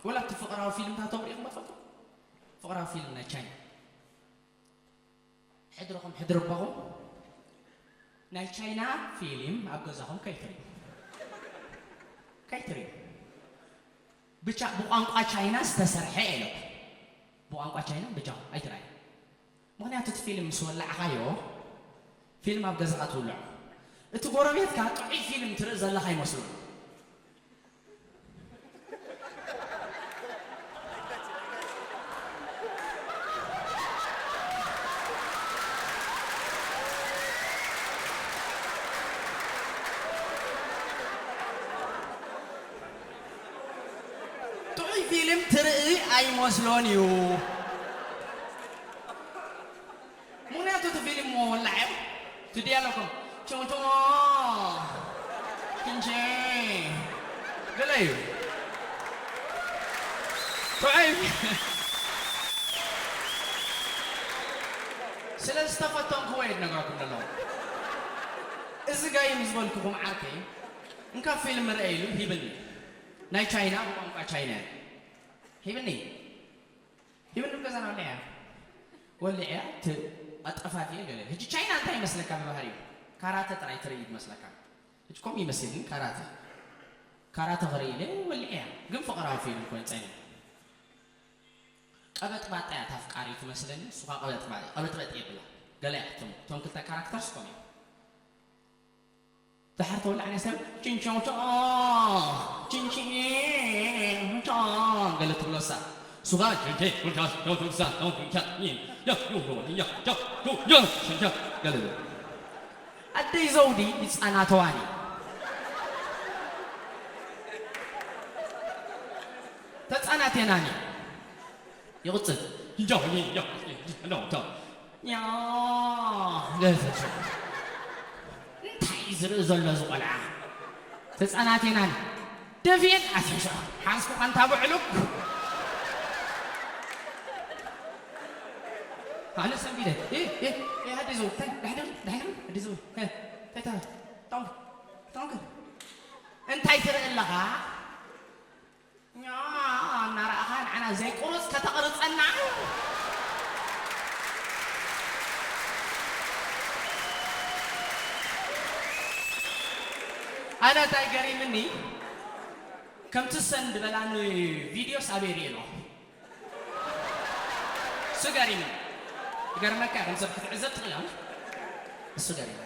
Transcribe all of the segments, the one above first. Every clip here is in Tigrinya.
ወላ እቲ ፍቕራዊ ፊልምታቶም ርኢኹሞ ትፈልጡ? ፍቕራዊ ፊልም ናይ ቻይና። ሕድርኹም ሕድሪ ኣቦኹም። ናይ ቻይና ፊልም ኣብ ገዛኹም ከይትርእዩ። ከይትርእዩ። ብቻ ብቋንቋ ቻይና ዝተሰርሐ ኢለኩም። ብቋንቋ ቻይና ብቻ ኣይትርኣዩ። ምኽንያቱ እቲ ፊልም ምስ ወላዕኻዮ፣ ፊልም ኣብ ገዛኻ ትውልዖ። እቲ ጎረቤትካ ጥዑይ ፊልም ትርኢ ዘለኻ ይመስሉ። ጥዑይ ፊልም ትርኢ ኣይመስሎን እዩ። ምኽንያቱ እቲ ፊልም እሞ ወላዕ እዮም። እቲ ዲያሎጎም ቾንቾ ኪንቼ ገለ እዩ። ጥዑይ ስለ ዝተፈተንክዎ እየ ዝነግረኩም ዘለኹ። እዚ ጋይ ምስ በልኩኹም ዓርከይ እንካ ፊልም ርአ ኢሉ ሂብኒ። ናይ ቻይና ብቋንቋ ቻይና እዩ ሂብኒ። ሂብኒ ገዛና ወሊዐ እያ። ወሊዐ እያ፣ ት-፣ ኣጠፋፊአ ገለ። ሕጂ ቻይና እንታይ ይመስለካ ብባህሪኡ? ካራተ ጥራይ ትርኢ ይመስለካ። ሕጂ ከምኡ ይመስል ግን ካራተ። ካራተ ክርኢ ኢለ ወሊዐ እያ። ግን ፍቕራዊ ፊልም ኮይኑ ጸኒሑ። ቀበጥባጣ እያ እታ ኣፍቃሪ ትመስለኒ፣ እሱ ኸኣ ቀበጥባጣ፣ ቀበጥበጥ የብላ። ገለ እያ እቶም፣ እቶም ክልተ ካራክተርስ ከምኡ እዮም። ድሓር ተወላዕና ሰብ ችንቻውቻ፣ ችንቺ፣ ቻ፣ ገለ ትብሎ እሳ። እሱ ኸኣ ችንቺ፣ ቻ፣ ቻ፣ ቻ፣ ቻ፣ ቻ፣ ያ፣ ዮ፣ ዮ፣ ያ፣ ያ፣ ዮ፣ ዮ፣ ችንቻ፣ ገለ ዝብል። ኣደይ ዘውዲ ይጻናተዋኒ። ተጻናቴናኒ። ይቕጽል። ያ፣ ያ፣ ያ፣ ያ፣ ያ፣ ያ፣ ያ፣ ያ፣ እንታይ እዩ ዝርኢ ዘሎ እዚ ቆልዓ? ተጻናቴናኒ። ደፍየን ኣስሒሾ። ሓዝኩ ኣንታ ብዕሉግ። ኣነ ሰንቢደ። እ፣ እ፣ እ፣ ኣዲ ዘው፣ እንታይ? ዳሕድም፣ ዳሕድም፣ ኣዲ ዘው። እ፣ እንታይ ተራ? ታንክ፣ ታንክ። እንታይ ትርኢ ኣለኻ? ኛ፣ እናረኣኻ ንዓና ዘይቁሩጽ ከተቕርጸና? ኣነ እንታይ ገሪምኒ፣ ከምቲ ሰን ዝበላኒ ቪድዮስ ኣበይ ርእየ ኣለኹ? እሱ ገሪምኒ። ይገርመካ፣ ከም ሰብ ክትዕዘብ ትኽእል፣ ኣነ እሱ ገሪምኒ።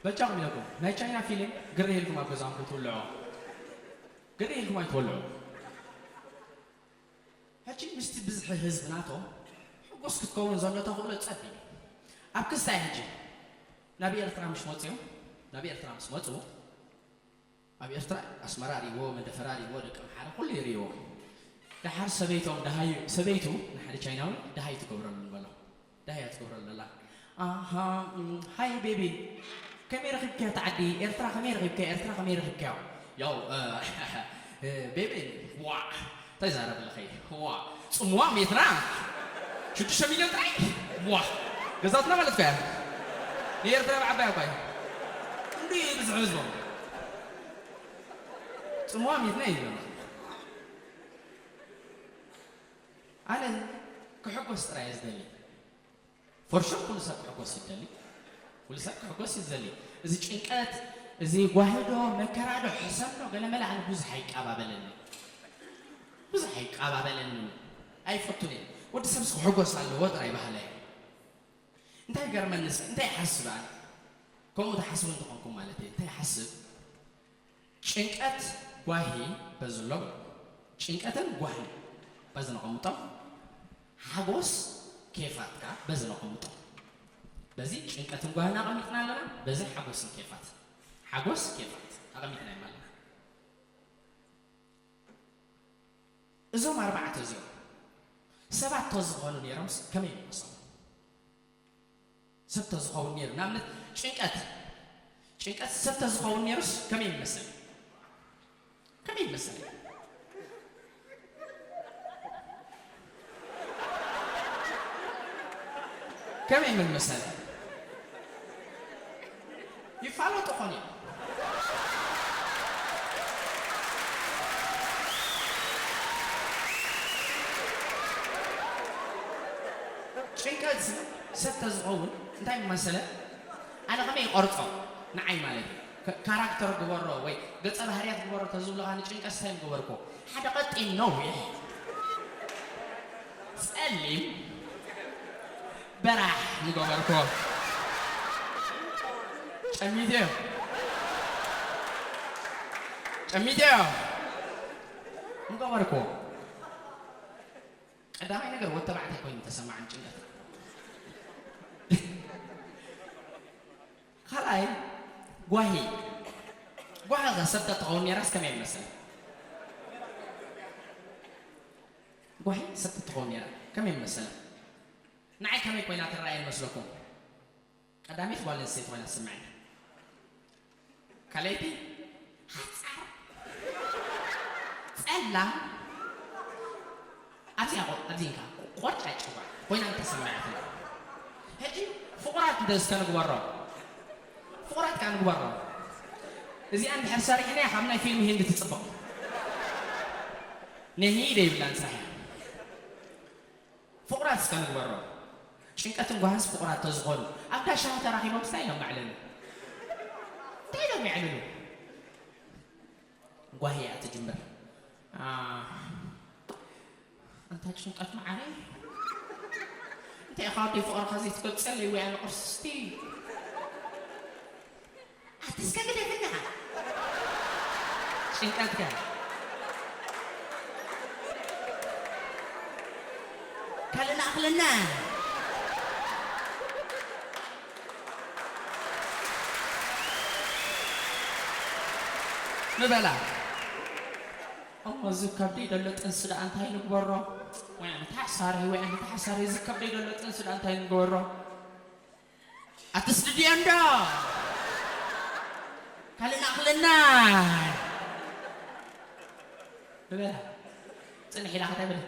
በጃኹም ኢለኩም፣ ናይ ቻይና ፊልም ግርህ ኢልኩም ኣብ ገዛኹም ትውልዑ። ግርህ ኢልኩም ኣይትወልዑ። ሕጂ ምስቲ ብዝሒ ህዝቢ ናቶም ሕጉስ ክትከውን ዘሎ ተኽእሎ ጸቢብ እዩ። ኣብ ክስታይ ሕጂ ናብ ኤርትራ ምሽ መጽዮም፣ ናብ ኤርትራ ምስ መጹ፣ ኣብ ኤርትራ ኣስመራ ሪዎ፣ መደፈራ ሪዎ፣ ደቂ ኣምሓራ ኩሉ ይሪዎ። ደሓር ሰበይቶም ደሃዩ፣ ሰበይቱ ንሓደ ቻይናዊ ደሃይ ትገብረሉ ንበሎ። ደሃይ እያ ትገብረሉ ዘላ። ኣሃ፣ እም፣ ሃይ ቤቢ፣ ከመይ ረኺብክያ እቲ ዓዲ? ኤርትራ ከመይ ረኺብክያ? ኤርትራ ከመይ ረኺብክያ? ያው፣ እ፣ እ፣ ቤቢ፣ ዋ፣ እንታይ ዛረብ ኣለኸ? ዋ፣ ጽምዋ ሜትራ ሽዱሽተ ሚልዮን ጥራይ? ዋ፣ ገዛትና ማለት ከያ። ንኤርትራ ብዓባይ እኳ እዩ። ክንዲ ብዙሕ ህዝቦም። ጽምዋ ሜትና እዩ። ኣነ ክሕጎስ ጥራይ እየ ዝደሊ። ፎር ሹር ኩሉ ሰብ ክሕጎስ ይደሊ። ኩሉ ሰብ ክሕጎስ እዩ ዝደሊ። እዚ ጭንቀት፣ እዚ ጓሂዶ፣ መከራዶ፣ ሕሰምዶ፣ ገለመለ ኣነ ብዙሕ ኣይቀባበለኒ። ብዙሕ ኣይቀባበለኒ። ኣይፈቱን እየ። ወዲ ሰብስ ክሕጎስ ኣለዎ ጥራይ በሃላይ እየ። እንታይ ይገርመንስ፣ እንታይ ይሓስብ ኣነ? ከምኡ ትሓስቡ እንተኾንኩም ማለት እየ። እንታይ ይሓስብ? ጭንቀት ጓሂ በዚ ኣሎ። ጭንቀትን ጓሂን በዚ ነቐምጦም። ሓጎስ ኬፋት ከኣ በዚ ነቐምጦም። በዚ ጭንቀትን ጓሂን ኣቐሚጥና ኣለና። በዚ ሓጎስን ኬፋት፣ ሓጎስ ኬፋት ኣቐሚጥና ኣለና። እዞም ኣርባዕተ እዚኦም ሰባት ተዝኾኑ ነይሮምስ ከመይ ምመሰሉ? ሰብ ተዝኸውን ነይሩ። ንኣብነት ጭንቀት፣ ጭንቀት ሰብ ተዝኸውን ነይሩስ ከመይ ይመሰል? ከመይ ይመሰል? ከመይ ምመሰለ? ይፋለጡ ኾን እዮም። ጭንቀት ሰብ ተዝኸውን እንታይ መሰለ? ኣነ ከመይ ይቐርጾ? ንዓይ ማለት እዩ። ከ-፣ ካራክተር ግበሮ ወይ ገጸ ባህርያት ግበሮ ተዝብሉኻ ንጭንቀት እንታይ ምገበርኩ? ሓደ ቀጢን ነዊሕ ጸሊም በራሕ ምገበርኩ። ጨሚቴዮ። ጨሚቴዮ። ምገበርኩ። ቀዳማይ ነገር ወዲ ተባዕታይ ኮይኑ ተሰማዓኒ ጭንቀት። ካልኣይ ጓሂ። ጓሂ ከ ሰብ ተትኸውን ነይራስ ከመይ ይመስል? ጓሂ ሰብ ተትኸውን ነይራ ከመይ ይመስል? ንዓይ ከመይ ኮይና ትረኣየኒ መስለኩም? ቀዳመይቲ ጓል ኣንስተይቲ ኮይና ትስምዓኒ። ካልኣይቲ ሓጻር፣ ጸላም፣ ኣብዚኣ ቆ-፣ ኣብዚ ኢልካ ቆጫጭ ጓል ኮይና ተሰማዓትኒ። ሕጂ ፍቑራት እንተ እስከ ንግበሮ፣ ፍቑራት ከኣ ንግበሮ። እዚኣ እንድሕር ሰሪሕናያ ካብ ናይ ፊልም ሂንዲ ትጽብቕ። ነሂ ደይብላን ስራሕ እያ። ፍቑራት እስከ ንግበሮ። ጭንቀትን ጓህስ ፍቑራት ተዝኾኑ ኣብ ጋሻ ተራኺቦም እንታይ ኢሎም መዕለሉ? እንታይ ኢሎም የዕልሉ? ጓሂ እያ ትጅምር። ኣ፣ ኣንታ ጭንቀት መዓረይ፣ እንታይ ኢኻ ወደይ ፍቕርኻ ዘይትገልጸለይ ወይ ኣነ ቅርስቲ? ኣቲ እስከ ግደፍና። ጭንቀትካ። ካልእ ንኣኽለና። ንበላ። እሞ እዚ ከብደይ ደሎ ጥንሲ ደኣ እንታይ ንግበሮ? ወይ ኣነ ተሓሳሪ፣ ወይ ኣነ ተሓሳሪ፣ እዚ ከብደይ ደሎ ጥንሲ ደኣ እንታይ ንግበሮ? ኣቲ ስቱድዮ እንዶ ካልእ ንኣኽለና። ንበላ። ጽንሕ ኢላ ከታይ በለ።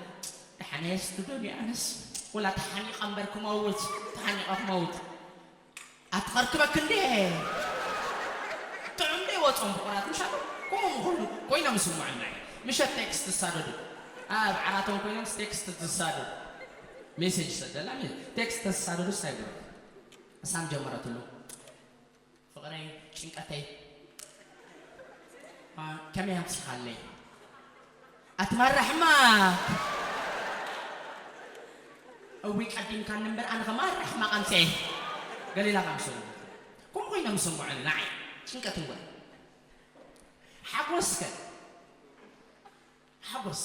ደሓነ ስቱድዮ ኣነስ ወላ ተሓኒቐ እምበር ክመውት፣ ተሓኒቐ ክመውት። ኣቲ ከርክበክ እንዴ? ጥዑም ዶ ይወጾም ፍቑራት ምሻሉ? ከምኡ ምኾኑ ኮይኖም ይስምዑና እዮም። ምሸት ቴክስት ዝሳደዱ። ኣብ ዓራቶም ኮይኖም ቴክስት ዝሳደዱ። ሜሴጅ ይሰደላ፣ ሜ-፣ ቴክስት ተዝሳደዱ እንታይ ይብሉ? እሳም ጀመረትሉ። ፍቕረይ፣ ጭንቀተይ፣ አ፣ ከመይ ኣምሲኻለይ? ኣቲ ማራ ሕማቕ። እዊ ቀዲምካኒ እምበር ኣነ ከማራ ሕማቕ ኣምስየ። ገሊላ ካምሰሉ። ከምኡ ኮይኖም ይስምዑኒ ንዓይ። ጭንቀት እምበር። ሓጎስ ከ? ሓጎስ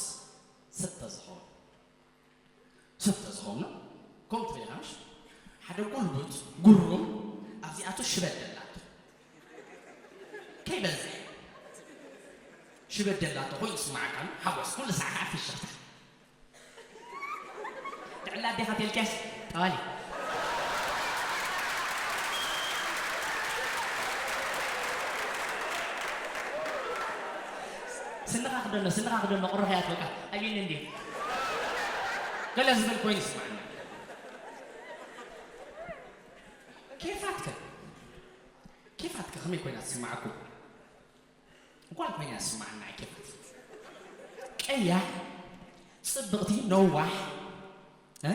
ስተ ዝኾኑ። ስተ ዝኾኑ። ከምኡ ትብል ኢኻ ምሽ? ሓደ ጉልቡት፣ ጉሩም፣ ኣብዚኣቱ ሽበድ ደላቶ። ከይበዝሕ። ሽበድ ደላቶ ኮይኑ ይስምዓካ፣ ሓጎስ፣ ኩሉ ሰዓት ከዓ ፍሽኽታ። ጥዕላ ኣዴኻ ተልክያስ ጠዋሊ። ስንኻ ክደኖ፣ ስንኻ ክደኖ፣ ቁሩሕ እያ ትበቃ። ኣየኒ እንዴ? ገለ ዝብል ኮይኑ ይስምዓና። ኬፋትከ? ኬፋትከ ከመይ ኮይና ትስምዓኩም? ጓል ኮይና ትስምዓና ኬፋት። ቀያሕ፣ ጽብቕቲ፣ ነዋሕ፣ እ?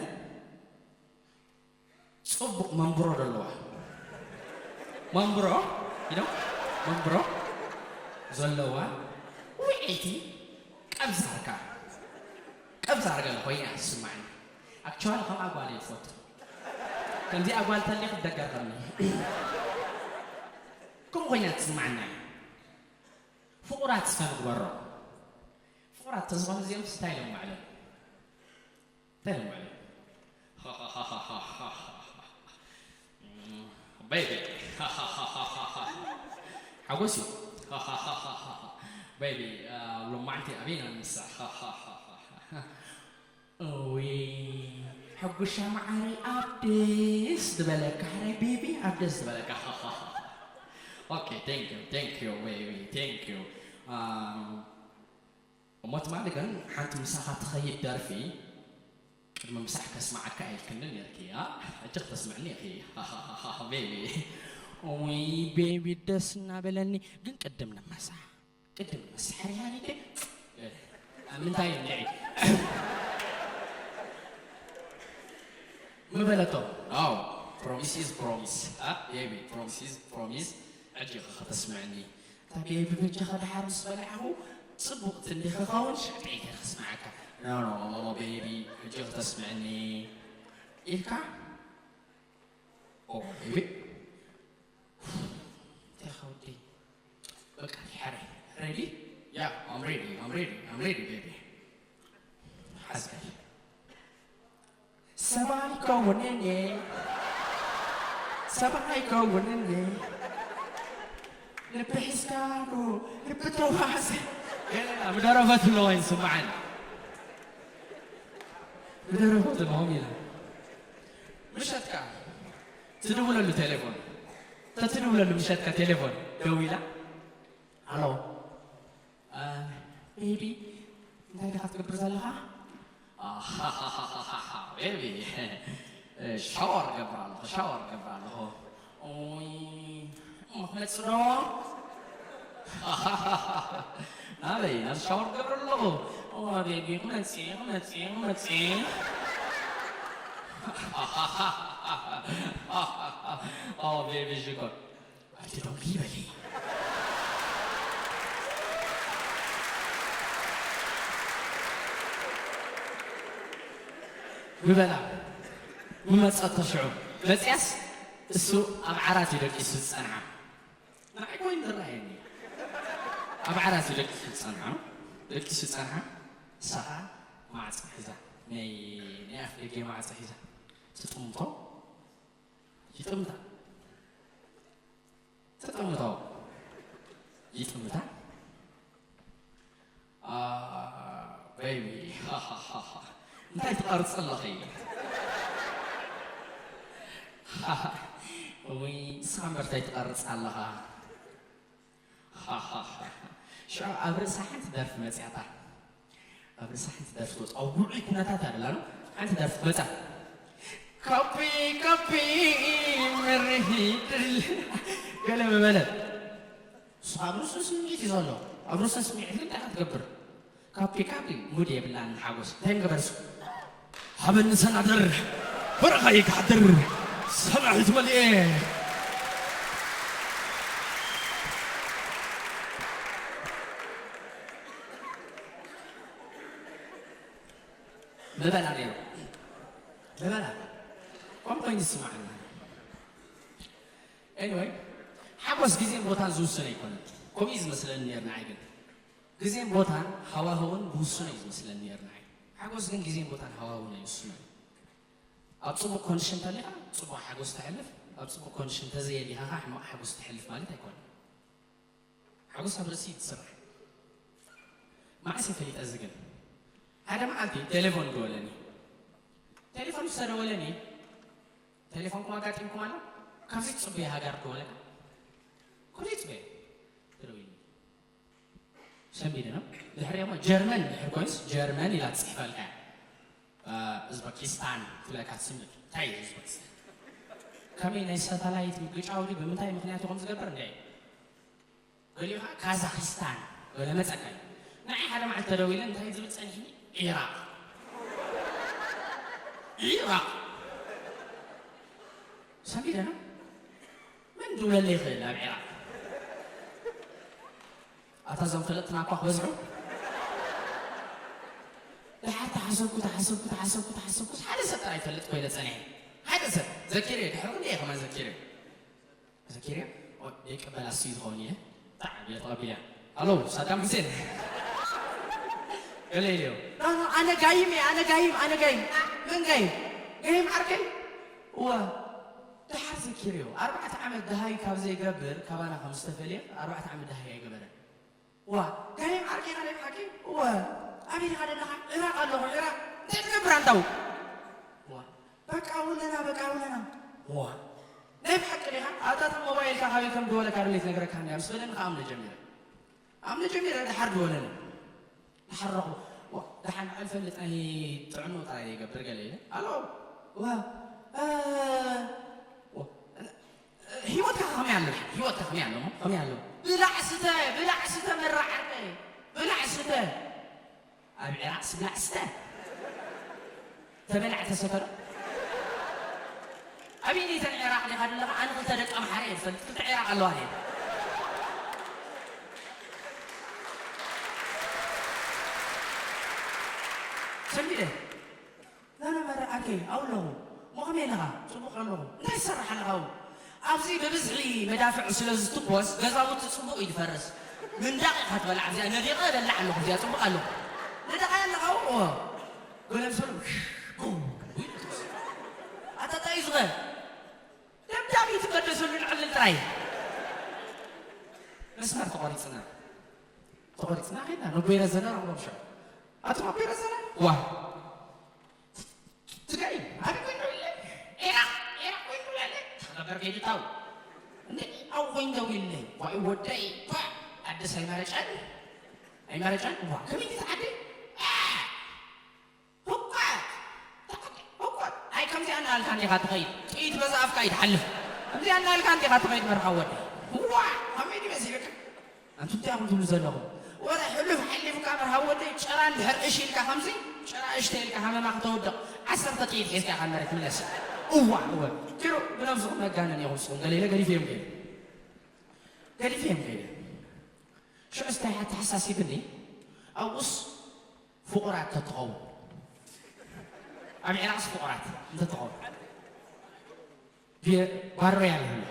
ጽቡቕ መንብሮ ዘለዋ። መንብሮ፣ you know? መንብሮ ዘለዋ፣ ውዕይቲ፣ ቀብዛርካ። ቀብዛር ገለ ኮይና ትስምዓኒ። ኣክቹዋሊ ከምኣ ጓል እየ ዝፈቱ። ከምዚኣ ጓል ተልየ ክትደገርኸኒ። ከምኡ ኮይና ትስምዓና እዩ። ፍቑራት እስከ ንግበሮ። ፍቑራት ተዝኾኑ እዚኦም እንታይ ኢሎም ባዕሎም? እንታይ ኢሎም ባዕሎም? ቤቢ። ሓጎስ እዩ። ቤቢ፣ ሎማዕንቲ ኣበይና ንሳ? እውይ፣ ሕጉሻ መዓረይ ኣብ ደስ ዝበለካ፣ ሕራይ ቤቢ ኣብ ደስ ዝበለካ። ኦኬ፣ thank you፣ thank you፣ ቤቢ፣ thank you። ኣም፣ እሞ ትማሊ ግን ሓንቲ ምሳኻ ትኸይድ ደርፊ ቅድሚ ምሳሕ ከስምዓካ ኢልክኒ ነርኪ፣ ኣ? ሕጂ ክተስምዕኒ ኢኺ። ቤቢ። እውይ፣ ቤቢ ደስ እናበለኒ፣ ግን ቅድም ንመሳሕ። ቅድም ንመሳሕ። ሕርያኒ ደ-፣ ኣብ ምንታይ እንድዒ? በለቶ። ኣው፣ promise is promise። ኣ፣ ቤቢ፣ promise is promise። ሕጂ ኢኻ ከተስምዐኒ። እታ ቤቢ በጃኻ ደሓር ምስ በላዕኹ፣ ጽቡቕቲ እንዲኺ ክኸውን ሽዕጥዒ ከስምዓካ። No, no, no, no, ቤቢ፣ ሕጂ ከተስምዐኒ ኢልካ። ኦ፣ ቤቢ። እንታይ ኸውዲ? በቃ፣ ሕራይ። Ready? Yeah, I'm ready, I'm ready, I'm ready, baby. ሓዝከይ። ሰብኣይ ከውንኒ፣ ሰብኣይ ከውንኒ። ልቢ ሒዝካሉ፣ ልቢ ተዋዘ። ገለና ብደረፈት ኣለዋ ይስምዓኒ። ብደረፈት ኣለዎም ኢላ። ምሸትካ ትድውለሉ ቴሌፎን። ተትድውለሉ ምሸትካ ቴሌፎን ደዊላ። ሃሎ። አ፣ ቤቢ፣ እንታይ ዲኻ ትገብር ዘለኻ? ኣሃሃሃሃ፣ ቤቢ፣ ሻወር ገብር ኣለኹ፣ ሻወር ገብር ኣለኹ። ኦይ፣ እሞ ክመጽእ ዶ? ናበይ? ናብ ሻወር ገብር ኣለኹ። ኦ፣ ቤቢ፣ ክመጽእ፣ ክመጽእ፣ ክመጽእ። ኦ፣ ቤቢ፣ ሽኮር። ኣቲ ዶንጊ በሊ። ምበላ፣ ምመጸቶ ሽዑ። መጽያስ እሱ ኣብ ዓራት እዩ ደቂሱ ዝጸንሓ። ንዓይ ኮይኑ ዝረኣየኒ። ኣብ ዓራት እዩ ደቂሱ ዝጸንሓ። ደቂሱ ዝጸንሓ። እሳ ኸኣ ማዕጾ ሒዛ። ናይ፣ ናይ ኣፍ ደገ ማዕጾ ሒዛ። ትጥምቶ። ይጥምታ። ትጥምቶ። ይጥምታ። ኣ፣ ቤቢ። እንታይ ትቐርጺ ኣለኺ? እውይ፣ ንስኻ እምበር እንታይ ትቐርጽ ኣለኻ? ሽዑ ኣብ ርእሳ ሓንቲ ደርፊ መጺኣታ። ኣብ ርእሳ ሓንቲ ደርፊ ትወጽእ። ኣብ ውዑይ ኩነታት ኣደላ ነው። ሓንቲ ደርፊ ትመጻ። ካፒ፣ ካፒ፣ መሪሂ፣ ድል። ገለ ምበለ። እሱ ኣብ ርእሱ ስምዒት እዩ ዘሎ። ኣብ ርእሱ ስምዒት ግን እንታይ ክትገብር? ካፒ፣ ካፒ፣ ሙድ የብላን ሓጎስ። እንታይ ምገበር እሱ? ሃበኒ ሰናድር፣ በረኻ ይክሓድር፣ ሰናሒት መሊኤ። ምበላ ነይሩ። ምበላ። ከምኡ ኮይኑ ዝስማዓኒ። ኤኒወይ፣ ሓጎስ ግዜን ቦታን ዝውስን ኣይኮነን። ከምኡ እዩ ዝመስለኒ ነይሩ ንዓይ ግን። ግዜን ቦታን ሃዋህውን ብውሱን እዩ ዝመስለኒ ነይሩ ንዓይ። ሓጎስ ግን ግዜን ቦታን ሃዋህውን ኣይውስኖን። ኣብ ጽቡቕ ኮንዲሽን እንተሊኻ ጽቡቕ ሓጎስ ተሕልፍ፣ ኣብ ጽቡቕ ኮንዲሽን እንተዘየሊኻ ኸዓ ሕማቕ ሓጎስ ተሕልፍ ማለት ኣይኮነን። ሓጎስ ኣብ ርእሲ እዩ ዝስራሕ። መዓስ እየ ፈሊጠ እዚ ግን? ሓደ መዓልቲ ቴሌፎን ደወለኒ። ቴሌፎን ዝተደወለኒ፣ ቴሌፎንኩም ኣጋጢምኩም ኣሎ? ካብዚ ትጽበዮ ሃገር ደወለካ? ካብዚ ትጽበዮ? ተደዊሉ። ሰንቢደ ነው። ድሕሪ እሞ ጀርመን ድሕሪ ኮይንስ ጀርመን ኢላ ትጽሕፈልካ። እ፣ ኡዝበኪስታን ትብለካ ትስምድ። እንታይ እዩ ኡዝበኪስታን? ከመይ ናይ ሳተላይት ምግጫው ድዩ? ብምንታይ ምኽንያት እዩ ከም ዝገብር እንደ ገሊኡ ኸዓ ካዛኺስታን ገለ መጸካ እዩ። ንዓይ ሓደ መዓልቲ ተደዊለ እንታይ ዝብል ጸኒሕኒ? ዒራቕ። ዒራቕ። ሰንቢደ ነው። መን ድውለለይ ይኽእል ኣብ ዒራቕ? ኣታ እዞም ፈለጥትና እኳ ክበዝሑ። ደሓር ተሓሰብኩ፣ ተሓሰብኩ፣ ተሓሰብኩ፣ ተሓሰብኩ። ሓደ ሰብ ጥራይ ይፈልጥ ኮይነ ጸኒሐ። ሓደ ሰብ። ዘኪርዮ፣ ድሕሪ ክንደይ እየ ከማን ዘኪርዮ? ዘኪርዮ? ኦ፣ ይቅበል ኣስዩ ዝኸውን እየ። ብጣዕሚ እየ ተቐቢልያ። ሃሎ፣ ሳዳም ሁሴን። ገለ ኢልዮ። ኖ፣ ኖ፣ ኣነ ጋይም እየ፣ ኣነ ጋይም፣ ኣነ ጋይም። መን ጋይም? ጋይም ዓርከይ? እወ። ደሓር ዘኪርዮ። ኣርባዕተ ዓመት ደሃይ ካብ ዘይገብር፣ ካባና ከም ዝተፈልየ፣ ኣርባዕተ ዓመት ደሃይ ኣይገበረን። ዋ፣ ጋይም ዓርከይ ናይ ብሓቂ? እወ። ኣበይ ኢኻ ዘለኻ? ዒራቕ ኣለኹ፣ ዒራቕ። እንታይ ትገብር ኣንታው? ዋ፣ በቃ ውለና፣ በቃ ውለና። ዋ፣ ናይ ብሓቂ ዲኻ? ኣታ እታ ሞባይልካ ካበይ ከም ደወለካ ድሌት ነግረካ እንድያ። ምስ በለኒ ከኣ ኣምነ ጀሚረ። ኣምነ ጀሚረ፣ ደሓር ደወለኒ። ደሓር ረኹ። ዋ፣ ደሓን ንዓል ፈልጥ ናይ ጥዕኖ ጥራይ ይገብር ገለ ኢለ። ኣሎ፣ ዋ፣ እ፣ ዋ፣ ህይወትካ ከመይ ኣሎ? ህይወትካ ከመይ ኣሎ? ከመይ ኣሎ? ብላዕ ስተ፣ ብላዕ ስተ መራ ዓርከይ። ብላዕ ስተ። ኣብ ዒራቕ ስብላዕ ስተ። ተበላዕ ተሰተ ዶ? ኣበይ እተን ዒራቕ ዲኻ ዘለኻ? ኣነ ክልተ ደቂ ኣምሓራ እየ ዝፈልጥ፣ ክልተ ዒራቕ ኣለዋ ድየ? ሰሚረ፣ ላላ መረ ዓርከይ፣ ኣብኡ ኣለኹ። እሞ ከመይ ኣለኻ? ጽቡቕ ኣለኹ። እንታይ ትሰርሕ ኣለኻ ኣብኡ? ኣብዚ ብብዝሒ መዳፍዕ ስለ ዝትኮስ፣ ገዛውቲ ጽቡቕ እዩ ዝፈርስ። ምንዳቕ ኢኻ ትበልዓ ኣብዚኣ። ነዲቐ እበልዕ ኣለኹ፣ እዚኣ ጽቡቕ ኣለኹ። ነዳቓይ ኣለኻ ኣብኡ? እዎ። ገለ ምስ በሉ፣ ኣታ ታይ እዩ ዝኸ? ደብዳብ እዩ ትበደሰሉ፣ ንዕልል ጥራይ። መስመር ተቖሪጽና። ተቖሪጽና ኸይድና፣ ነቦይ ረዘነ ረኽቦም ሽዑ። ኣቶም ኣቦይ ረዘነ? ዋ። ትግራይ፣ ኣበይ ኮይኑ ደዊለይ? ኢራቕ፣ ኢራቕ ኮይኑ ደዊለይ። ተኸበር ከይዱ ታው። እንዴ፣ ኣብኡ ኮይኑ ደዊለይ። ዋይ ወደይ፣ ኳ፣ ኣደስ ኣይመረጨን? ኣይመረጨን? ዋ፣ ከመይ እዩ ተዓዲ? አ! ህቋት! ተዓዲ፣ ህቋት! ኣይ፣ ከምዚኣ እናበልካ እንዲኻ ትኸይድ። ጥይት በዛ ኣፍካ ይትሓልፍ። ከምዚኣ እናበልካ እንዲኻ ትኸይድ፣ መርሃ ወደይ። ዋ፣ ከመይ ድዩ መሲልካ? ኣንቱም እንታይ ኢኹም ትብሉ ዘለኹም? ወረ ሕሉፍ ሓሊፉካ መርሃ ወደይ፣ ጭራ እንድሕር እሺ ኢልካ ከምዚ፣ ጭራ እሽተ ኢልካ ሃመማ ክተውድቕ፣ ዓሰርተ ጥይት ሒዝካ ኢኻ ንመሬት ትምለስ። እዋ፣ እወ። ኪሩ፣ ብነብስኹም መጋነን ኢኹም ንስኹም። ገለ ኢለ ገዲፈዮም ከይደ። ገዲፈዮም ከይደ። ሽዑስ እንታይ ኣተሓሳሲብኒ? ኣብኡስ ፍቑራት ተትኸውን። ኣብ ዒራቕስ ፍቑራት እንተትኸውን። ቢ-፣ ባር ሮያል ይሁን።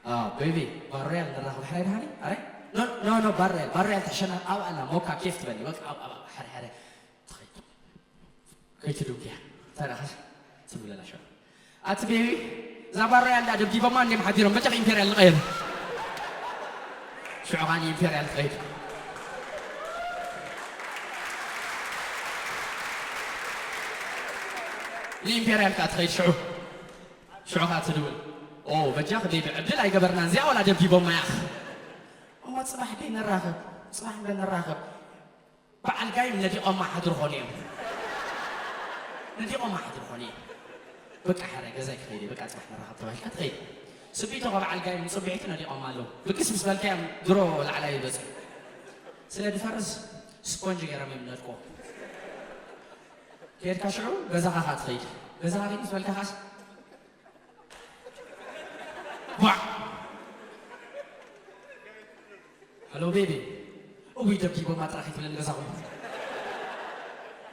ኣዎ፣ ቤቢ፣ ባር ሮያል ንራኸብ። ሕራይ ደሃኒ? ኣረ? ኖ፣ ኖ፣ ኖ፣ ባር ሮያል፣ ባር ሮያል ተሸና-፣ ኣብ ኣላ፣ ሞካ ኬፍ ትበሊ። በቃ፣ ኣብ፣ ኣብ፣ ሕረ፣ ሕረ። ትኸይድ። ከይትድውያ። እንታይ ደኣ ኸስ? ትብለላ ሸው። ኣቲ ቤቢ፣ እዛ ባር ሮያል ደኣ ደብዲቦማ እንዲም ሓዲሮም፣ በጃኺ ኢምፔርያል ንቐየር። ሽዑ ኸኣ ንኢምፔርያል ትኸይድ። ንኢምፔርያል ከኣ ትኸይድ ሽዑ። ሽዑ ኸኣ ትድውል። ኦ፣ በጃኺ ቤቢ፣ ዕድል ኣይገበርናን፣ እዚኣ ወላ ደብዲቦማ እያ። እሞ ጽባሕ ደይ ንራኸብ፣ ጽባሕ እንዶ ንራኸብ። በዓል ጋይም ነዲቖማ ሓድሩ ኾኑ እዮም። ነዲቖማ ሓድሩ ኾኑ እዮም። በቃ፣ ሕረ ገዛይ ክኸይድ እየ፣ በቃ፣ ጽባሕ ንራኸብ ተባሂልካ ትኸይድ። ስቢቶ ካብ በዓል ጋይም ንጽብሒቱ ነዲቖማ ኣለዉ። ብግስ ምስ በልካዮም ድሮ ላዕላይ ይበጽሑ። ስለ ድፈርስ ስፖንጅ ገይሮም እዮም ነድቆ። ከድካ ሽዑ ገዛኻ ኸኣ ትኸይድ። ገዛኻ ኸይድ ምስ በልካ ኸኣስ፣ ቧዕ! ሃሎ ቤቢ። እውይ፣ ደብዲቦማ ጥራሕ ይትብለኒ ገዛኹም።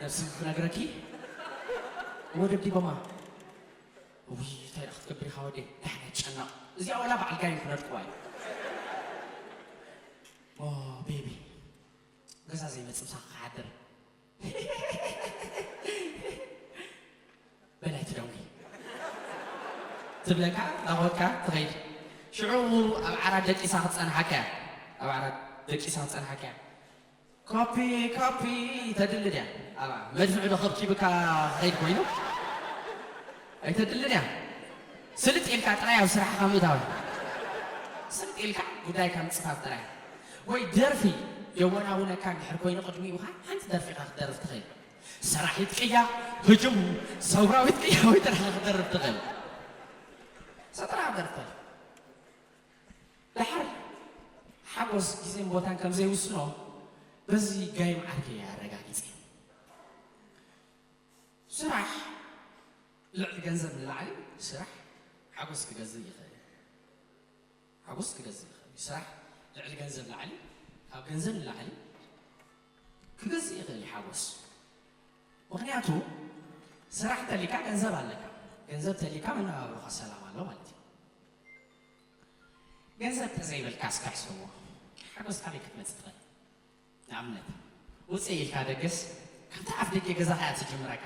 ነብሲ ክነግረኪ። እወ፣ ደብዲቦማ። እውይ፣ እንታይ ደኣ ክትገብር ኢኻ ወደይ? ዳሕና ይጨነቕ። እዚኣ ወላ በዓል ጋይም ክነድቅዋ እዩ። ኦ፣ ቤቢ። ገዛ ዘይመጽእ ምሳኻ ክሓድር። በላይ ትደውይ። ትብለካ፣ ናኾትካ ትኸይድ። ሽዑ ኣብ ዓራት ደቂሳ ክትጸንሓካ እያ። ኣብ ዓራት ደቂሳ ክትጸንሓካ እያ። ኮፒ፣ ኮፒ ተድሊ ድያ? ኣብ መድፍዕ ዶ ከብኪብካ ክኸይድ ኮይኑ? ኣይተድልን እያ። ስልጥ ኢልካ ጥራይ ኣብ ስራሕኻ ምእታው። ስልጥ ኢልካ ጉዳይካ ምጽፋፍ ጥራይ። ወይ ደርፊ የወናውነካ እንድሕር ኮይኑ ቅድሚኡ ኸዓ ሓንቲ ደርፊ ኢኻ ክትደርፍ ትኽእል። ሰራሒት ቅያ፣ ህጁም፣ ሰውራዊት ቅያ ወይ ጥራሕ ክትደርፍ ትኽእል። ሰጥራ ክትደርፍ ትኽእል። ደሓር ሓጎስ ግዜን ቦታን ከም ዘይውስኖ በዚ ጋይም ዓርከይ እየ ኣረጋጊጸ። ስራሕ ልዕሊ ገንዘብ ንላዕሊ ስራሕ ሓጎስ ክገዝእ ይኽእል። ሓጎስ ክገዝእ ይኽእል እዩ። ስራሕ ልዕሊ ገንዘብ ላዕሊ፣ ካብ ገንዘብ ንላዕሊ ክገዝእ ይኽእል እዩ ሓጎስ። ምኽንያቱ ስራሕ እንተሊካ ገንዘብ ኣለካ። ገንዘብ ተሊካ መነባብሮኻ ሰላም ኣሎ ማለት እዩ። ገንዘብ ተዘይበልካ እስከ ሕሰቦ። ሓጎስ ካበይ ክትመጽእ ትኽእል? ንኣብነት፣ ውጽእ ኢልካ ደገስ፣ ካብቲ ኣፍ ደገ ገዛኻ እያ ትጅምረካ።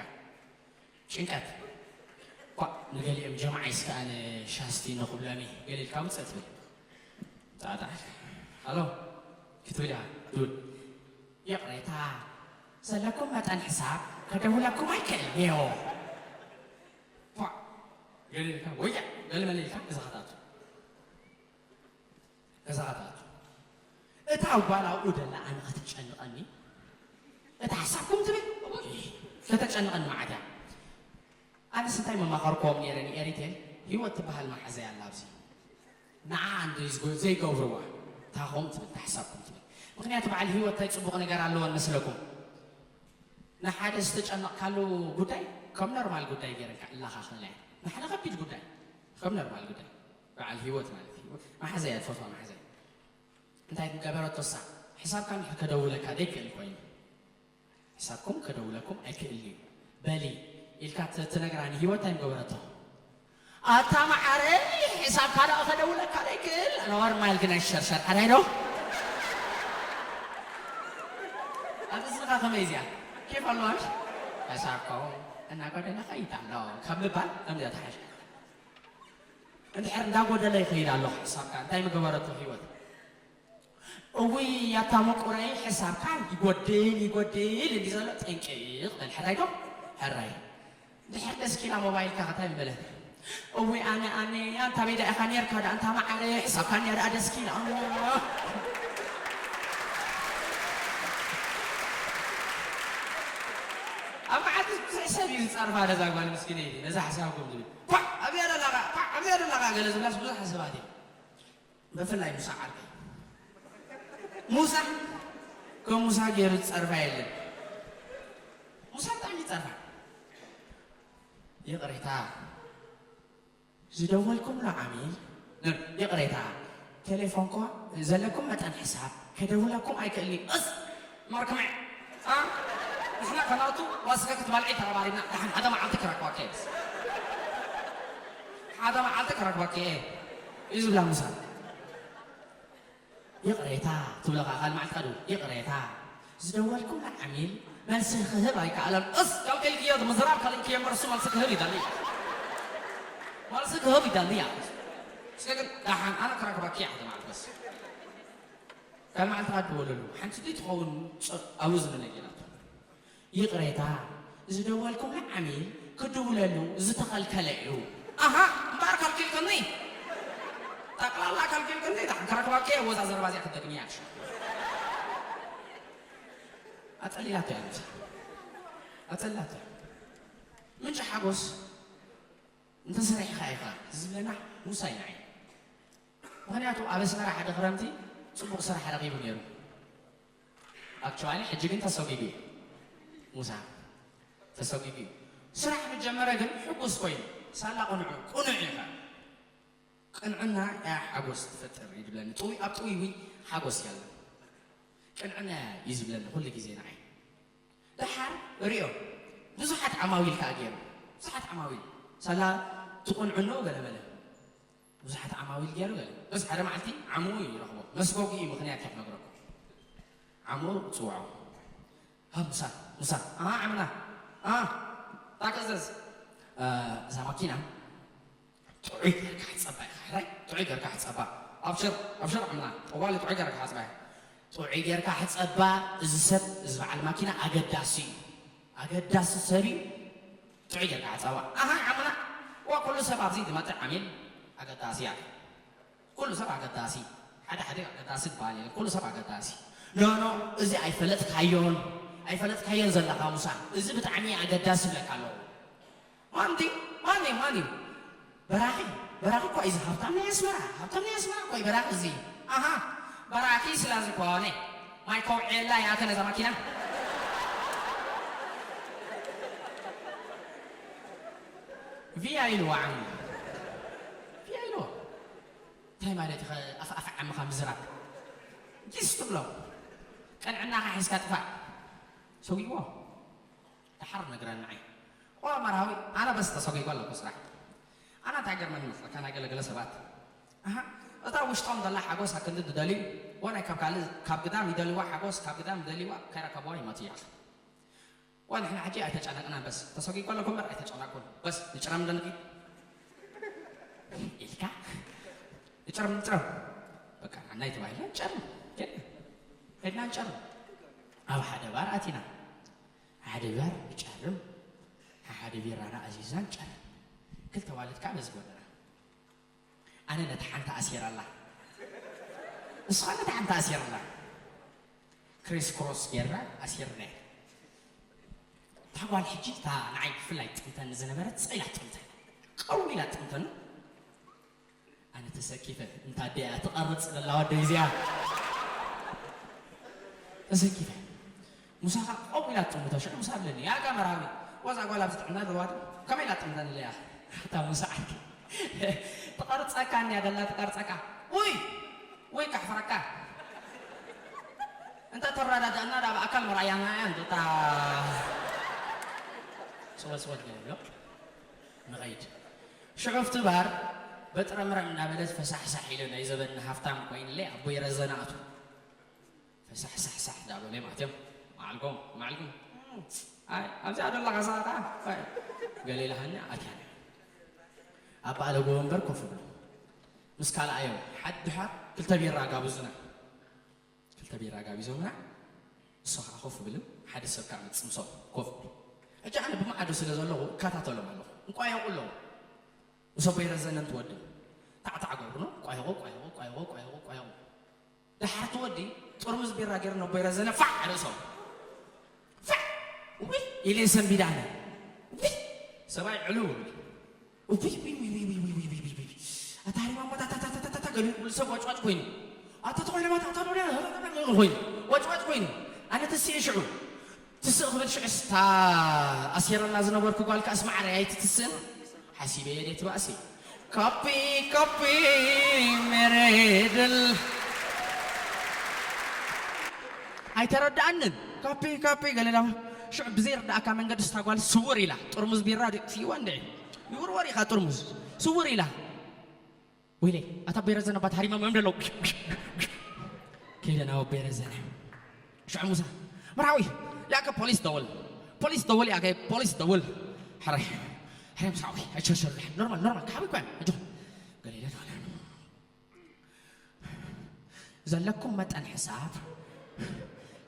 ጭንቀት። ኳ፣ ንገሊኦም ጀማዓ ይስከኣነ ሻስቲ ንኽብሎም እየ፣ ገለ ኢልካ ውጽእ ትብል። ጣጣ። ሃሎ፣ ክትብል ኢኻ፣ ዱድ። ይቕሬታ፣ ዘለኩም መጠን ሕሳብ ከደውለኩም ኣይክእልን እየ። ኳ፣ ገለ ኢልካ፣ ወያ፣ ገለ መለ ኢልካ ገዛኻ ትኣቱ። ገዛኻ ትኣቱ። እታ ጓል ኣብኡ ደላ ኣነ ከተጨንቐኒ፣ እታ ሓሳብኩም ትብል፣ እውይ፣ ከተጨንቐኒ መዓት እያ። ኣነስ እንታይ መማኸርክዎም ነይረ ንኤሪቴል፣ ህይወት ትበሃል መሓዘይ ኣላ ኣብዚ። ንዓ እንዶ ይዝጎ-፣ ዘይገብርዋ፣ እታ ኸም ትብል፣ እታ ሓሳብኩም ትብል። ምኽንያቱ በዓል ህይወት እንታይ ጽቡቕ ነገር ኣለዎ መስለኩም? ንሓደ ዝተጨነቕካሉ ጉዳይ ከም ኖርማል ጉዳይ ገይረን ከዕልላኻ ክኽእላ እየን። ንሓደ ከቢድ ጉዳይ፣ ከም ነርማል ጉዳይ፣ በዓል ህይወት ማለት እዩ። መሓዘያ፣ ትፈትዋ መሓዘያ እንታይ ምገበረቶ እሳ? ሕሳብካ እንድሕር ከደውለካ ደይክእል ኮይኑ፣ ሕሳብኩም ከደውለኩም ኣይክእል እዩ በሊ ኢልካ ት-፣ ትነግራ ንህይወት እንታይ ምገበረቶ? ኣታ መዓረይ፣ ሕሳብካ ደኣ ከደውለካ ደይክእል፣ ኣነዋር ማይል ግን ኣይሸርሸር፣ ኣዳይ ዶ? ኣብ እዝንኻ ከመይ እዚኣ? ኬፍ ኣለዋ፣ ምሽ? ሕሳብኩም እናጎደለ ኸይድ ኣሎ ካብ ምባል ከምዚኣ ትሓሽ። እንድሕር እንዳጎደለ ይኸይድ ኣሎ ሕሳብካ፣ እንታይ ምገበረቶ ህይወት? እውይ፣ ኣታ ምቁረይ፣ ሕሳብካ ይጎድል፣ ይጎድል እንዲ ዘሎ ጠንቂቕ በል። ሕራይ ዶ? ሕራይ። እንድሕር ደስኪላ ሞባይልካ ከታይ ምበለት? እውይ፣ ኣነ፣ ኣነ፣ ኣንታ ቤዳ ኢኻ ኔርካ ደኣ፣ ኣንታ መዓረ፣ ሕሳብካ እንድያ ደኣ ደስኪላ። ኣብ መዓልቲ ብዙሕ ሰብ እዩ ዝጸርፋ ነዛ ጓል ምስኪነይቲ፣ ነዛ ሕሳብኩም ዝብል። ኳዕ፣ ኣብያ ደላኻ፣ ኳዕ፣ ኣብያ ደላኻ፣ ገለ ዝብላስ ብዙሕ ሰባት እዩ። ብፍላይ ሙሳ ዓርከይ። ሙሳ፣ ከም ሙሳ ገይሩ ዝጸርፋ የለን። ሙሳ ብጣዕሚ ይጸርፋ። ይቕሬታ፣ ዝደወልኩምሉ ዓሚል፣ ን-፣ ይቕሬታ፣ ቴሌፎንኳ ዘለኩም መጠን ሕሳብ ከደውለኩም ኣይክእልኒ። እስ! ማርክመ! አ? ንሕና ከናቱ ዋስካ ክትበልዒ ተረባሪብና፣ ደሓን ሓደ መዓልቲ ክረክበኪ እየ። ሓደ መዓልቲ ክረክበኪ እየ። እዩ ዝብላ ሙሳ። ይቕሬታ፣ ትብሎ ኸዓ ካልእ መዓልቲ ከኣ ደውል። ይቕሬታ፣ ዝደወልኩምላ ዓሚል መልሲ ክህብ ኣይከኣለን። እስ! ካብ ከልክዮ ምዝራብ ከልክዮ እምበር እሱ መልሲ ክህብ ይደሊ። መልሲ ክህብ ይደሊ እያ። እስከ ግን ደሓን ኣነ ክረክበኪ እየ ሓደ መዓልቲ በስ። ካልእ መዓልቲ ከኣ ደውለሉ። ሓንቲ ድዩ ትኸውን ጸ-፣ ኣብኡ ዝብለ ገይራቶ። ይቕሬታ፣ ዝደወልኩምላ ዓሚል ክድውለሉ ዝተኸልከለ እዩ። ኣሃ፣ እምበኣር ከልኪልክኒ። ጠቕላላ ከልኪልክኒ፣ ደሓን ክረክበኪ እየ፣ ወዛ ዘረባ እዚኣ ክትደግምያ እያ። ኣጸሊላቶ እያ ሙሳ። ኣጸሊላቶ እያ። ምንጪ ሓጎስ እንተሰሪሕኻ ኢኻ ዝብለና ሙሳ እዩ ንዓይ። ምኽንያቱ ኣብ ኣስመራ ሓደ ክረምቲ ጽቡቕ ስራሕ ረኺቡ ነይሩ። ኣክቹዋሊ ሕጂ ግን ተሰጒጉ እዩ። ሙሳ ተሰጒጉ እዩ። ስራሕ ምስ ጀመረ ግን ሕጉስ ኮይኑ፣ ሳላ ቅኑዕ፣ ቅኑዕ ኢኻ። ቅንዕና እያ ሓጎስ ትፈጥር እዩ ዝብለኒ። ጥውይ፣ ኣብ ጥውይ እውን ሓጎስ የለን። ቅንዕና እዩ ዝብለኒ ኩሉ ግዜ ንዓይ። ደሓር ሪኦ፣ ብዙሓት ዓማዊል ከኣ ገይሩ። ብዙሓት ዓማዊል። ሳላ ትቕንዕኖ ገለ መለ። ብዙሓት ዓማዊል ገይሩ ገለ። በስ ሓደ መዓልቲ ዓምኡ ይረኽቦ። መስጎጊ እዩ ምኽንያት እየ ክነግረኩም። ዓምኡ ጽውዖ። ሃ፣ ሙሳ፣ ሙሳ። ኣሃ፣ ዓምና። ኣሃ፣ ታክእዘዝ። እ፣ እዛ ማኪና ጥዑይ ጌርካ ሕጸባ ኢኻ። ሕራይ? ጥዑይ ጌርካ ሕጸባ። ኣብሽር፣ ኣብሽር ዓምና። ጠዋሊ ጥዑይ ጌርካ ሕጸባ ኢኻ። ጥዑይ ጌርካ ሕጸባ። እዚ ሰብ፣ እዚ በዓል ማኪና ኣገዳሲ እዩ። ኣገዳሲ ሰብ እዩ። ጥዑይ ጌርካ ሕጸባ። ኣሃ፣ ዓምና። ዋ፣ ኩሉ ሰብ ኣብዚ ዝመጽእ ዓሚል ኣገዳሲ እያ። ኩሉ ሰብ ኣገዳሲ። ሓደ ሓደ ኣገዳሲ ዝበሃል የለን። ኩሉ ሰብ ኣገዳሲ። ኖ፣ ኖ፣ እዚ ኣይፈለጥካዮን፣ ኣይፈለጥካዮን ዘለኻ ሙሳ። እዚ ብጣዕሚ ኣገዳሲ ይብለካ ኣለኹ። ማን ድዩ? ማን እዩ? ማን እዩ? በራኺ። በራኺ እኮ እዩ እዚ ሃብታም ናይ ኣስመራ። ሃብታም ናይ ኣስመራ እኮ እዩ በራኺ እዚ። ኣሃ፣ በራኺ ስለ ዝኾነ ማይ ከውዕየላ ይኣተ ነዛ ማኪና። ቪያ ኢልዋ ዓሚ። ቪያ ኢልዋ። እንታይ ማለት እዩ? ኣፍ-፣ ኣፍ ዓምኻ ምዝራብ። ጊስ ትብሎ። ቅንዕናኻ ሒዝካ ጥፋእ። ሰጉዎ። ደሓር ነግረኒ ንዓይ። ኦ መርሃዊ፣ ኣነ በስ ተሰጒጎ ኣለኩ ስራሕ። ኣነ እንታይ ገርመኒ መስለካ፣ ናይ ገለገለ ሰባት። ኣሃ፣ እታ ውሽጦም ዘላ ሓጎስ ኣክንዲ ዝደልዩ፣ ወናይ ካብ ካልእ፣ ካብ ግዳም ይደልይዋ ሓጎስ፣ ካብ ግዳም ይደልይዋ፣ ከይረከብዋ ይመቱ እዮም። ወንሕና ሕጂ ኣይተጨነቅናን፣ በስ ተሰጒጎ ኣለኩ እምበር ኣይተጨነቅኩን። በስ ንጭረም ደንቂ ኢልካ፣ ንጭረም፣ ንጭረም። በቃ፣ ናይ ተባሂልና ንጨርም። ሄድና ንጨርም። ኣብ ሓደ ባር ኣቲና። ሓደ ባር ንጨርም፣ ሓደ ቢራና ኣዚዝና ንጨርም። ክልተ ዋልት ከኣ በዚ ጎንና። ኣነ ነታ ሓንቲ ኣሲረ ኣላ። ንስኻ ነታ ሓንቲ ኣሲረ ኣላ። ክሪስ ክሮስ ጌርና ኣሲርና። እታ ጓል ሕጂ፣ እታ ንዓይ ብፍላይ ጥምተኒ ዝነበረት፣ ስቕ ኢላ ጥምተኒ። ቀው ኢላ ጥምተኒ። ኣነ ተሰኪፈ፣ እንታ ኣደያ ትቐርጽ ዘላ ወደይ እዚኣ። ተሰኪፈ። ሙሳኻ ቀው ኢላ ጥምቶ፣ ሽዑ ሙሳ ብለኒ፣ "ያጋ መርሃዊ፣ ወዛ ጓል ኣብዚ ጥዕና ዘለዋ ድዩ? ከመይ ኢላ ጥምተኒ ኢለያ?" እታ ሙሳ ዓርኪ ትቐርጸካ እንድያ ደላ ትቐርጸካ። ውይ! ውይ ካሕፍረካ። እንተ ተረዳዳእና ዳ ብኣካል ምርኣያና እያ እንዶ እታ ስወል ስወል ገለ ኣሎ። ንኸይድ። ሽዑ ኣብቲ ባር በጥረምረም እናበለት ፈሳሕሳሕ ኢሉ ናይ ዘበንና ሃፍታም ኮይኑለይ ኣቦይ ረዘነ ኣቱ። ፈሳሕሳሕሳሕ እንዳበለ ማለት እዮም። መዓልኩም፣ መዓልኩም። ኣይ፣ ኣብዚኣ ደላ ካሳ ኸዓ፣ ኣይ፣ ገለ ኢላሃኒ ኣትያ። ኣብ በዓል ጎቦ ወንበር ኮፍ ብሉ። ምስ ካልኣዮም ሓድሓር ክልተ ቢራ ጋብዙና። ክልተ ቢራ ጋቢዞምና። ንሱ ኸዓ ኮፍ ብልን ሓደ ሰብ ከዓ መጽእ ምሶም ኮፍ ብል። ሕጂ ኣነ ብመዓዶ ስለ ዘለኹ እከታተሎም ኣለኹ። እንቋየቑ ኣለዉ። ምስ ኣቦይ ረዘነ እንትወድእ ታዕታዕ ገብሩ ነው። ቋይቑ፣ ቋይቑ፣ ቋይቑ፣ ቋይቑ፣ ቋይቑ። ደሓር ትወዲ ጥርሙዝ ቢራ ገይሩ ነቦይ ረዘነ ፋዕ ርእሶም። ፋዕ! ውይ! ኢለ ሰንቢደ ኣነ። ውይ! ሰብኣይ ዕልው ይብል። ውይ፣ ውይ፣ ውይ። ኣታ ሃሪማ እሞ ታታታታታታ ገለ ኩሉ ሰብ ዋጭዋጭ ኮይኑ። ኣታ ተኾይነ ማታ ኣታ ዶርያ ኮይኑ። ዋጭዋጭ ኮይኑ። ኣነ ተስኤ ሽዑ። ትስእ ክብል ሽዑስ እታ ኣሲረና ዝነበርኩ ጓል ከኣስ ማዕረ ኣይትትስእን ሓሲበ እየ። ደይ ትባእሲ። ካፒ፣ ካፒ፣ ሜሬድል። ኣይተረድኣንን። ካፒ፣ ካፒ፣ ገለ ዳማ ሽዑ ብዘይርድኣካ መንገዲ ስታ ጓል ስውር ኢላ። ጥርሙዝ ቢራ ድእትይዋ እንደ ይውርወር ኢኻ ጥርሙዝ። ስውር ኢላ። ወይለይ፣ ኣታ ኣቦይ ረዘነ ባት ሃሪማ መም ደለው። ከይደ ናብ ኣቦይ ረዘነ። ሽዑ ሙሳ፣ መርሃዊ፣ ያከ ፖሊስ ደውል። ፖሊስ ደውል፣ ያከ ፖሊስ ደውል። ሕራይ፣ ሕራይ ሙሳዊ፣ ኣይሸሸር፣ ኖርማል፣ ኖርማል፣ ካሓቢ እኮ እዮም፣ ኣጆኹም። ገለ ኢለ ደወለ። ዘለኩም መጠን ሕሳብ፣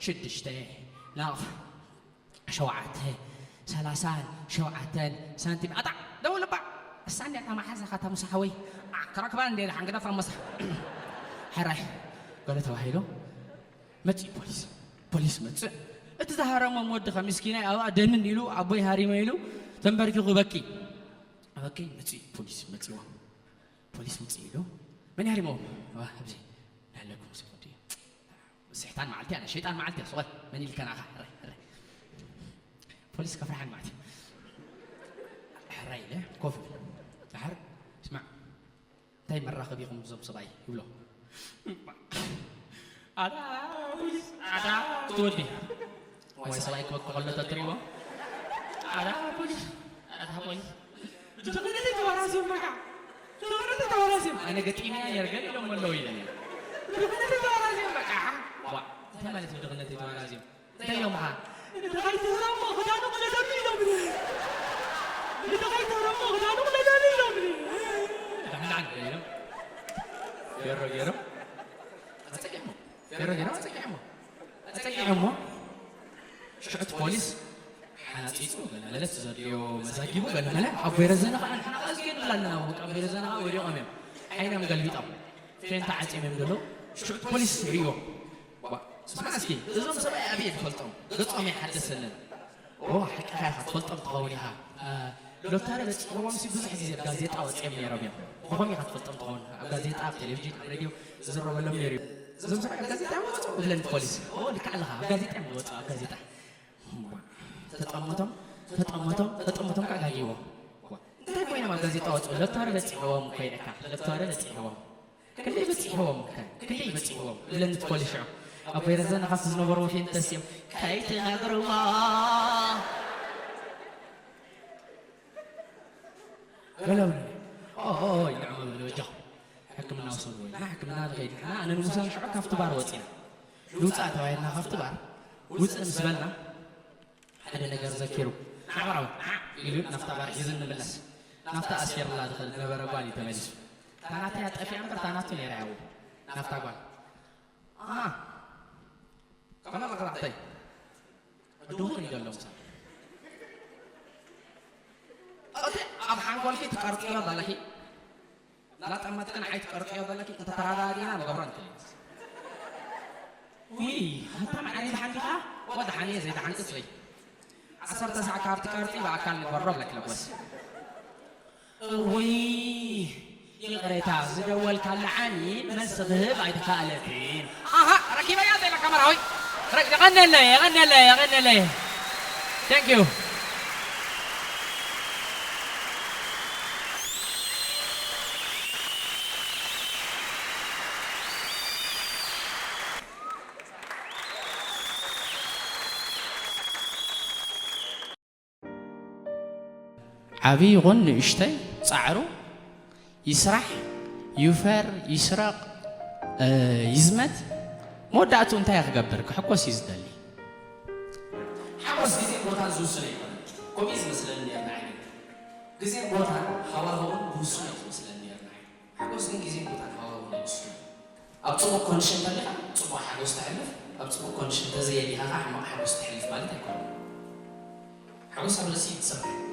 ሽዱሽተ፣ ናቕ፣ ሸውዓተ፣ ሰላሳን ሸውዓተን ሳንቲም። ኣታ፣ ደውል እባ። እሳ እንድያ እታ መሓዛኻ እታ ሙሳ ሓወይ። ዓ፣ ክረክባ እንድየ ደሓን ግደፋ ሙሳ። ሕራይ፣ ገለ ተባሂሉ። መጺእ ፖሊስ። ፖሊስ መጽእ። እቲ ዝሃረሞም ወዲ ከ ምስኪናይ ኣብኣ ደንን ኢሉ፣ ኣቦይ ሃሪመ ኢሉ፣ ተንበርኪኹ በኪ። በኪ፣ መጺእ ፖሊስ መጺእዎ። ፖሊስ ውጽእ ኢሉ። መን ይሃሪምዎ? ዋ፣ ኣብዚ ናለኩም ስኹዲ። ስሕታን መዓልቲ ኣነ፣ ሸይጣን መዓልቲ እያ፣ ስቕ በል። መን ኢልካ ንዓኻ? ሕራይ፣ ሕራይ። ፖሊስ ከፍርሓን ማለት እዩ። ሕራይ ኢለ፣ ኮፍ ኢለ። ድሓር፣ ስማዕ፣ እንታይ መራኸቢኹም እዞም ሰብኣይ? ይብሎ። ኣታ ፖሊስ፣ ኣታ ትወዲ። ዋይ ሰብኣይ ክበኪ ከሎ ተትሪእዎ። ኣታ ፖሊስ፣ ኣታ ፖሊስ። ብድኽነተይ ተዋራስዮም በቃ። ብድኽነተይ ተዋራስዮም። ኣነ ገጢመያ ነይረ፣ ገለ ኢሎሞ ኣለዉ ኢለ ነይረ። ብድኽነተይ ተዋራስዮም በቃ። ዋ፣ እንታይ ማለት እዩ ብድኽነተይ ተዋራስዮም? እንታይ ኢሎምኻ? ንድኻ ይትህረሞ ክዳኑ ቅደደሉ ኢሎምኒ። ንድኻ ይትህረሞ ክዳኑ ቅደደሉ ኢሎምኒ። ዳሕና ገለ ኢሎም። ገይሮ ገይሮ። ኣጸቂዕሞ። ገይሮ ገይሮ ኣጸቂዕሞ። ኣጸቂዕሞ። ሽዑ እቲ ፖሊስ ሓጺጹ ገለ መለ፣ እቲ ዘድልዮ መዛጊቡ ገለ መለ፣ ኣቦይ ረዘነ ኸዓ ንሕና ኸዓ ዝገድል ኣለና፣ በቃ ኣቦይ ረዘነ ኸዓ ወዲቖም እዮም። ዓይኖም ገልቢጦም። ፌንታ ዓጽዮም እዮም ዘለዉ። ሽዑ እቲ ፖሊስ ይርእዮም። ዋ፣ ስማዕ እስኪ፣ እዞም ሰብኣይ ኣበይ እየ ዝፈልጦም? ገጾም ኣይሓደሰንን። ኦ፣ ሓቅኻ ኢኻ፣ ትፈልጦም ትኸውን ኢኻ። አ፣ ሎተሪ በጺሕዎም ሲ ብዙሕ ግዜ ኣብ ጋዜጣ ወጺኦም ነይሮም እዮም። ብኸምኡ ኢኻ ትፈልጦም ትኸውን። ኣብ ጋዜጣ፣ ኣብ ቴሌቪዥን፣ ኣብ ሬድዮ ዝዝረበሎም ነይሩ እዩ። እዞም ሰብኣይ ኣብ ጋዜጣ እዮም ዝወጹ እብለኒ ፖሊስ። ኦ፣ ልክዕ ኣለኻ፣ ኣብ ጋዜጣ እዮም ዝወጹ፣ ኣብ ጋዜጣ። ተጠመቶም፣ ተጠመቶም፣ ተጠመቶም ከኣ ጋጊዎም። ዋ፣ እንታይ ኮይኖም ኣብ ጋዜጣ ወጹ? ሎተሪ በጺሕዎም እኮ ኢለካ፣ ሎተሪ በጺሕዎም። ክንደይ በጺሕዎም ከ? ክንደይ በጺሕዎም? እብለኒ እቲ ፖሊስ ሽዑ። ኣቦይ ረዘነ ካብቲ ዝነበርዎ ፌንተስ እዮም። ከይትነግርዋ። ገለ በሉኒ። ኦ፣ ኦ፣ ኦ፣ ይንዕሙ በሉ፣ በጃኹም። ሕክምና ውሰድዎ ኢልና ሕክምና ንኸይድ ንሕና፣ ኣነ ንሙሳን ሽዑ ካብቲ ባር ወጺና። ንውጻእ ተባሂልና ካብቲ ባር ውጽእ ምስ በልና፣ ሓደ ነገር ዘኪሩ፣ ንዓ በራዊ፣ ንዓ ኢሉ ናብታ ጓል ሒዙ ንምለስ። ናብታ ኣሲርላ ዝኸደ ዝነበረ ጓል እዩ ተመሊሱ። እታ ናተይ ኣጠፊኣ እምበር እታ ናቱ ነይራ እያ ኣብኡ። ናብታ ጓል። ኣሃ። ከመይ ኣለኻ ዛሕተይ? ድሁር እዩ ዘሎ ምሳሌ። እቲ ኣብ ሓንጎልኪ ትቀርጽዮ ዘለኺ፣ እናጠመትኪ ንዓይ ትቀርጽዮ ዘለኺ፣ እንተተረዳዲእና ንገብሮ ንኽእል ኢና። ውይ፣ ኣታ መዓረይ ደሓን ዲኻ? እወ ደሓን እየ፣ ዘይደሓንክስ በይ። ዓሰርተ ሳዕ ካብ ትቀርጺ ብኣካል ንግበሮ ብለኪ ለጎስ። እውይ፣ ይቕሬታ፣ ዝደወልካላ ዓሚ መልሲ ክህብ ኣይተኻእለትን። ኣሃ፣ ረኪበያ እንተ ኢለካ መርሃዊ። ረ-፣ የቐንየለይ፣ የቐንየለይ፣ የቐንየለይ። Thank you። ዓብዪ ይኹን ንእሽተይ ፃዕሩ ይስራሕ፣ ይውፈር፣ ይስረቕ፣ ይዝመት፣ መወዳእቱ እንታይ ክገብር? ክሕጎስ እዩ ዝደሊ። ሓጎስ ግዜ ቦታን ዝውስኖ ይኮነ። ከምኡ ዝመስለኒ ነርና ዓይነት ግዜ ቦታን ሃዋህውን ብውስኖ እዩ ዝመስለኒ ነርና። ሓጎስ ግን ግዜ ቦታን ሃዋህውን ይውስኖ። ኣብ ጽቡቕ ኮንዲሽን ተሊኻ ጽቡቕ ሓጎስ ተሕልፍ፣ ኣብ ጽቡቕ ኮንዲሽን ተዘየሊኻ ከዓ ሕማቕ ሓጎስ ተሕልፍ ማለት ኣይኮነን። ሓጎስ ኣብ ርእሲ እዩ ዝስራሕ።